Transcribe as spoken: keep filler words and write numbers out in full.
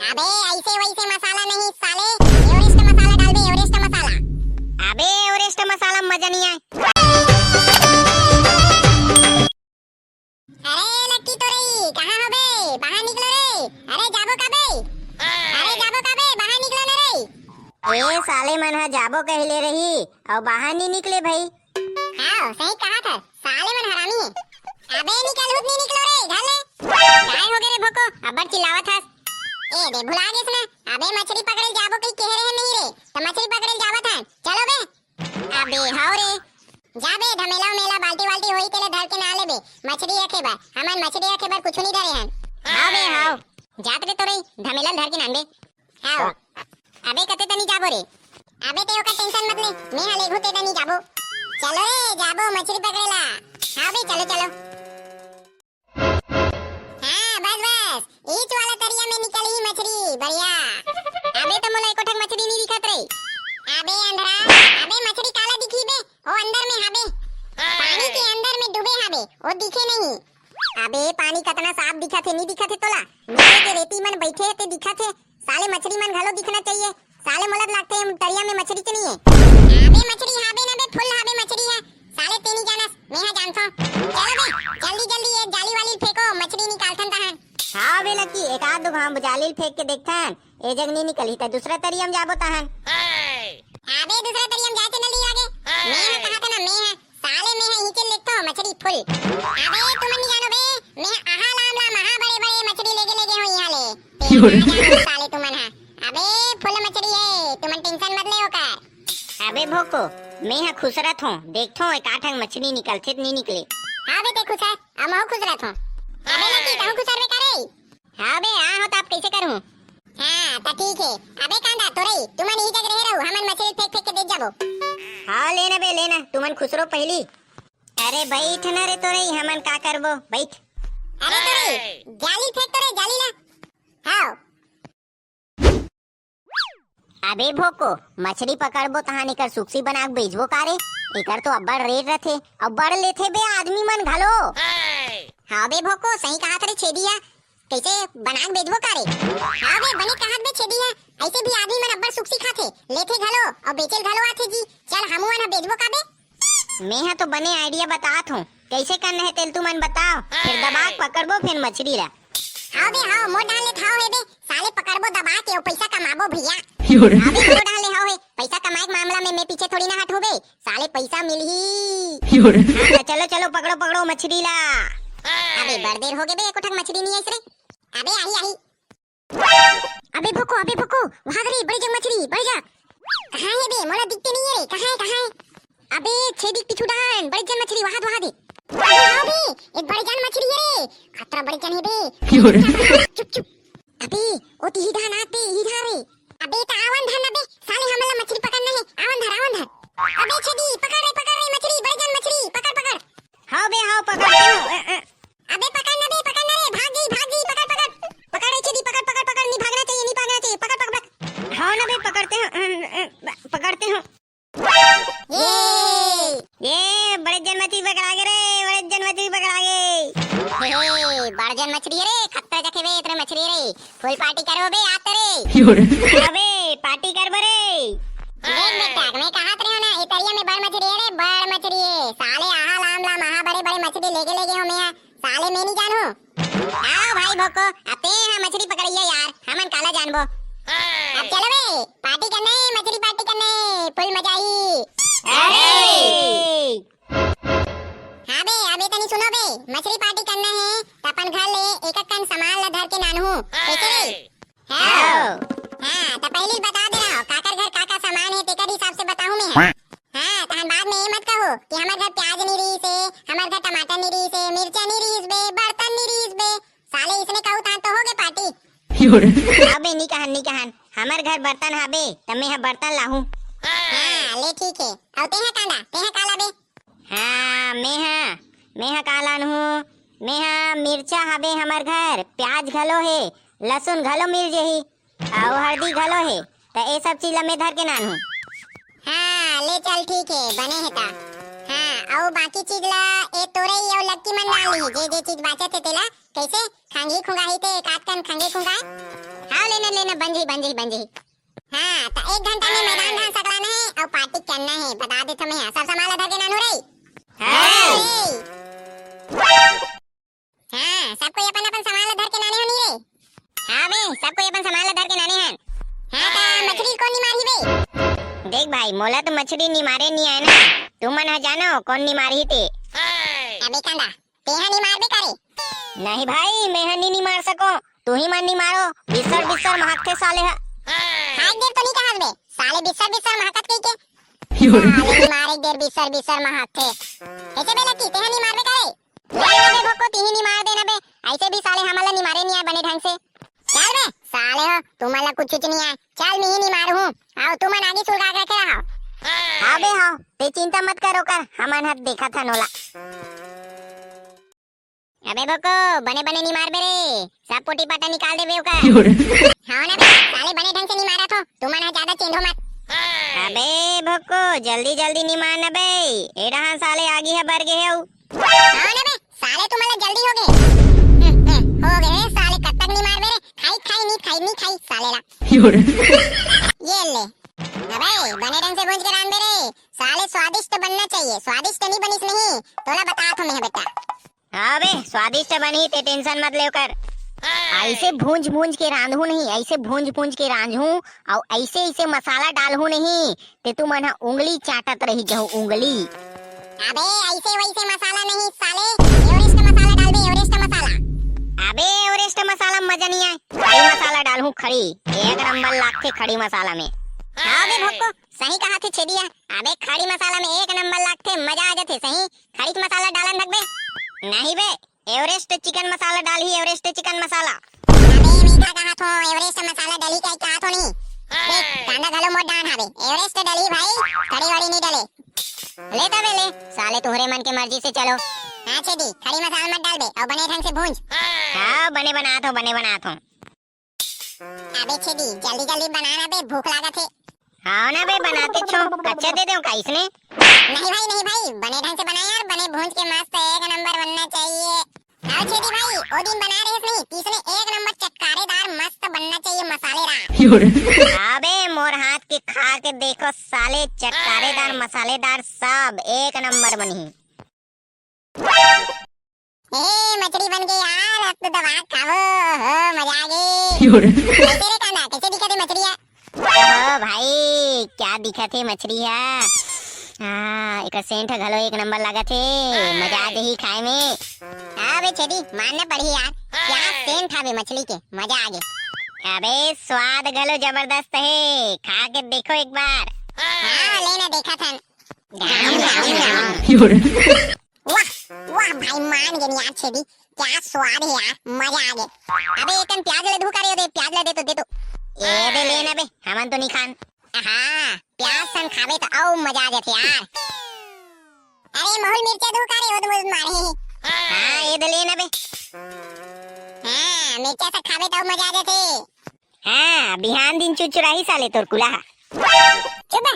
अबे, ऐसे वैसे मसाला नहीं साले, एवरेस्ट मसाला डालबे, एवरेस्ट मसाला। अबे, एवरेस्ट मसाला म मजा नहीं आय। अरे लक्की तोरई, कहाँ हो बे? बाहर निकलो रे। अरे जाबो का बे? अरे जाबो का बे? बाहर निकलो ना रे। ए साले मन ह जाबो कहले रही, अउ बाहर नी निकले भाई। हाँ, सही कहा था, साले मन हरामी है। अबे निकल, हुत नी निकलो रे, घर ले। काय हो गए रे भोको, अब्बड़ चिल्लावत हस? ए दे, भुला गेस ना। अबे मछली पकड़े जाबो कही कह रहे नहीं रे, तो मछली पकड़े जावत हन। चलो बे। अबे हव रे। जा बे, धमेला उमेला बाल्टी वाल्टी होई तेला धर के ना लेबे, मछली रखे बर। हमन मछली रखे बर कुछु नहीं धरे हन। हव बे, हव। जात रे तोरई, धमेला ल धर के नानबे। हव। अबे कते तनी जाबो रे। अबे ते ओकर टेंशन मत ले, मैं ह लेगहूं ते तनी जाबो। चलो रे, जाबो मछली पकड़े ला। हाँ बे, चलो, चलो। हाँ, बस, बस, ईच वाला तरिया में निकलही मछली, बढ़िया। अबे तो मोला एको ठक मछली नहीं दिखत रे। अबे अंधरा, अबे मछली काला दिखही बे? ओ अंदर में हाबे। पानी के अंदर में डूबे हाबे, ओ दिखे नहीं। अबे पानी कतना साफ दिखत हे, नहीं दिखत हे तोला? नीचे के रेती मन बैठे हे ते दिखत हे। साले मछली मन घलो दिखना चाहिए। साले मोला तो लगथे ये तरिया में मछली के नहीं है। हाबे मछली हाबे ना बे, फुल हाबे मछली है। साले ते नहीं जानस, मैं हा जानथो। चलो बे, जल्दी जल्दी ये जाली वाली फेंको, मछली निकालथन तहन। हाँ बे लकी, एक आध दो घाम जाली ल फेंक के देखथन, ए जग नहीं निकलही त दूसरा तरिया में जाबो तहन। हाबे दूसरा तरिया में जाए चल नहीं लागे। मैं हा कहा था ना, मैं हा साले मैं हा इहिचे लेथो मछली फुल। अबे तुमन नहीं जानो बे, मैं हा आहा लाम लाम आहा बड़े बड़े मछली लेके लेके हो यहाँ ले। ते क्यों रे? ना जानो साले तुमन हा। अबे फुल मछली है, तुमन टेंशन मत ले ओकर। अबे भोको, मैं हा खुसरत हों, देखथों एक आठ ठन मछली निकलथे त नहीं निकले। हाँ बे ते खुसर, अब महू खुसरत हों। अबे लकी, तहूँ खुसर बे का रे? हाँ बे, आ हो त आप कैसे करूँ? हाँ, त ठीक है। अबे कांदा, तोरई, तुमन इही जग रहे रहू, हमन मछली फेंक फेंक के देत जाबो। हाँ, लेना बे, लेना, तुमन खुसरो पहली। अरे बैठ ना रे तोरई, हमन का करबो, बैठ। अरे तोरई, जाली फेंक तोरई, जाली ला। हाँ। अबे भोको, मछली पकड़बो तहान एकर सुक्सी बना के बेचबो का रे? एकर तो अब्बड़ रेट रथे, अब्बड़ लेथे बे आदमी मन घलो। हाँ बे भोको, सही कहा रे छेदिया, कैसे बना के बेचबो का रे? हाँ बे, बने कहत बे छेदिया, ऐसे भी आदमी मन अब्बड़ सुक्सी खाथे, लेथे घलो अउ बेचेल घलो आथे जी। चल हमू मन ह बेचबो का बे? मेंहा तो बने idea बतात हूँ, कैसे करना है तेल तुमन बताओ, फिर दबा के पकड़बो फिर मछली ला। हाव बे हाव, मोर डाहन ले थाव हे बे, साले पकड़बो दबा के अउ पैसा कमाबो भैया। हाव बे, मोर डाहन ले हाव हे, पैसा कमाए के मामला में मैं पीछे थोड़ी ना हटहूँ बे, साले पैसा मिलही। हाँ, चलो चलो, पकड़ो पकड़ो मछली ला। अबे बड़ देर हो गे बे, एको ठक मछली नहीं आइस रे। अबे आही आही। अबे भोको, अबे भोको, वहां रे, बड़े जन मछली, बड़े जा। कहाँ हे बे? मोला दिखते नहीं है रे, कहाँ है, कहाँ है? अबे छेदी के पीछू डाहन, बड़े जन मछली, वहां, वहां दे। अबे आओ बे, एक बड़े जन मछली है रे, खतरा बड़े जन है बे। चुप, चुप। अबे, ओ तिही डाहन आत बे, इही डाहन रे। अबे त आवन धर ना बे, साले हमन ला मछली पकड़ना है, आवन धर, आवन धर। अबे छेदी, पकड़ रे, पकड़ रे मछली, बड़े जन मछली, पकड़, पकड़। हाव बे, हाव, पकड़ते हूँ। अ, अ। अबे पकड़ ना बे, पकड़ ना रे, भाग गई, भाग गई, पकड़, पकड़। पकड़ रे छेदी, पकड़, पकड़, पकड़, नहीं भागना चाहिए, नहीं भागना चाहिए, पकड़, पकड़, पकड़। हाव ना बे, पकड़ते हूँ, अ, अ, पकड़ते हूँ। ये। ये, बड़े जन मछली पकड़ा गे रे, बड़े जन मछली पकड़ा गे। हे, बड़ जन मछली रे, खत्ता जखे बे, इतने मछली रे। Full party करबो बे, आत रे। अबे, party करबो रे। देख बेटा, मैं कहत रहे हो ना, ए तरिया में बड़ मछली है रे, बड़ मछली है। साले आहा लाम लाम, आहा बड़े बड़े मछली लेके लेके हो मैं, साले मैं नहीं जानू। आओ भाई भोको, अब ते हा मछली पकड़िया यार, हमन काला जानबो। अब चलो बे, party करना है, मछली party करना है, full मजा आई। अरे। हाँ बे, अबे तनी सुनो बे, मछली party करना है, त अपन घर ले एक एक कन सामान ला धर के नानहू, कैसे रे? हाँ। हाँ, त पहली बता दे रहा हूँ, काकर घर का का सामान है, तेकर हिसाब से बताहूँ मैं है। हाँ, तहन बाद में ये मत कहो कि हमर घर प्याज नहीं रहीस हे, हमर घर टमाटर नहीं रहीस हे, मिर्चा नहीं रहीस बे, बर्तन नहीं रहीस बे, साले इसने कहू तहन तो हो गे party। अबे नी कहन, नी कहन, हमर घर बर्तन हाबे, त मैं हा बर्तन लाहूँ। हाँ, ले ठीक है, अउ तेहा कांदा, तेहा का लाबे? हाँ, मेंहा, मेंहा का लानहूँ? मेंहा मिर्चा हाबे हमर घर, प्याज घलो हे, लसुन घलो मिल जेही, अउ हरदी घलो हे, त ए सब चीज ल मैं धर के नानहूँ। हाँ, ले चल, ठीक हे, बने हे त। हाँ, अउ बाकी चीज ल ए तोरई अउ लक्की मन नान लिही, जे जे चीज बाचत हे तेला, कैसे? खंगी खुंगाही ते एक आध कन खंगी खुंगाए। हाँ, लेना, लेना, बन जाही, बन जाही, बन जाही। हाँ, त एक घंटा में मैदान धान सकलाना हे अउ पार्टी करना हे, बता देथों मैं। हाँ, सब सामान ला धर के नानहू रे। हाँ। हाँ, सब कोई अपन अपन सामान ला धर के नाने हो नी रे? हाँ बे, सब कोई अपन सामान ला धर के नाने हन। हाँ, त मछरी कोन नी मारही बे? देख भाई, मोला तो मछरी नी मारे नी आए ना, तुमन ह जानो कोन नी मारही ते। अबे कांदा, तेहा नी मारबे का रे? नहीं भाई, मैं ह नी, नी मार सको, तुही मन नी मारो। बिस्सर बिस्सर महकथे साले ह। हाँ, एक देर तो नी कहस बे, साले बिस्सर बिस्सर महकत कहिके। साले नी मारे, एक देर बिस्सर बिस्सर महकथे। कैसे बे लकी, तेहा नी मारबे का रे? ले बे भोको, तिही नी मार देना बे। ऐसे भी साले हमन ला नी मारे नी आए बने ढंग से। चल बे साले हो, तुमन ला कुछ कुछ नी आए। चल, मिही नी मारू हूँ। आओ, तुमन आगी सुलगा के रखे रहो। हाँ बे, हाँ, ते चिंता मत कर ओकर, हमन ह देखत हन ओला। अबे भोको, बने बने नी मारबे रे, सब पोटी पाटा निकाल देबे ओकर। हाँ ना बे, साले बने ढंग से नी मारत हो, तुमन ह ज्यादा चेंधो मत। अबे भोको, जल्दी जल्दी नी मार ना बे, ए डहान साले आगी ह बर गे हे अउ। हाँ ना बे, साले तुमन ला जल्दी हो गे। हम्म, हम्म, हो गे हे साले, कब तक नी मारबे रे? खाई, खाई, नी खाई, नी खाई साले ला। ये ले। अबे, बने ढंग से भूंज के रांधबे रे। साले स्वादिष्ट बनना चाहिए, स्वादिष्ट नी बनिस नहीं, तोला बतात हों मैं बेटा। हाँ बे, स्वादिष्ट बनही, ते tension मत ले ओकर। ऐसे भूंज भूंज के रांधहूँ नहीं, ऐसे भूंज भूंज के रांधहूँ, अउ ऐसे ऐसे मसाला डालहूँ नहीं, ते तुमन ह उंगली चाटत रही जहू, उंगली। अबे ऐसे वैसे मसाला नहीं साले, एवरेस्ट मसाला डालबे, एवरेस्ट मसाला। अबे एवरेस्ट मसाला म मजा नहीं आए, खड़ी मसाला डालहूँ, खड़ी, एक नंबर लागथे खड़ी मसाला में। हाँ बे भोको, सही कहाथे छेदिया। अबे खड़ी मसाला में एक नंबर लागथे, मजा आ जाथे सही। खड़ी मसाला डालन धकबे? नहीं बे, एवरेस्ट चिकन मसाला डालही, एवरेस्ट चिकन मसाला। अबे मीठा कहाथों, एवरेस्ट मसाला डलही कहि कहाथों नहीं। देख, कांदा घलो मोर डान हावे, एवरेस्ट डलही भाई, खड़ी वड़ी नहीं डले। ले तबे ले, साले तुहरे मन के मर्जी से चलो। हाँ छेदी, खड़ी मसाला मत डालबे, अउ बने ढंग से भूंज। हाँ, बने बनाथों, बने बनाथों। अबे छेदी, जल्दी जल्दी बना ना बे, भूख लागत हे। हाँ ना बे, बनाते छो, कच्चा दे दे का इसने? नहीं भाई, नहीं भाई, बने ढंग से बना यार, बने भूंज के मस्त एक नंबर बनना चाहिए। हाँ छेदी भाई, ओ दिन बना रहे नहीं, तीसने एक नंबर चटकारेदार मस्त बनना चाहिए, मसालेदार। अबे मोर हाथ के खा के देखो साले, चटकारेदार मसालेदार सब एक नंबर बनही। ए, मछरी बन गे यार, अब तो दबा के खाबो। हो, मजा आ गे। कैसे रे कांदा, कैसे दिखत हे मछरी ह? ओहो भाई, क्या दिखत हे मछरी ह? हाँ, एकर सेंट ह घलो एक नंबर लागत हे, मजा आ जाही खाए में। हाँ बे छेदी, मानना पड़ही यार, क्या सेंट हावे मछली के, मजा आ गे। अबे स्वाद घलो जबरदस्त हे, खा के देखो एक बार। हाँ, ले ना देखत हन। वाह, वाह भाई, मान गेन यार छेदी, क्या स्वाद हे यार, मजा आ गे। अबे एकन प्याज ले दू का रे, दे प्याज ले दे तो, दे तो। ए दे ले ना बे, हमन तो नी खान। हाँ, प्याज सन खाबे तो अउ मजा आ जाथे यार। अरे महुल मिर्चा दू का रे, ओ तो मुझे मारे। हाँ, ए दे ले ना बे। हाँ, मिर्चा सन खाबे तो अउ मजा आ जाथे। हाँ, बिहान दिन चुरचुराही साले तोर कुला। चुप बे।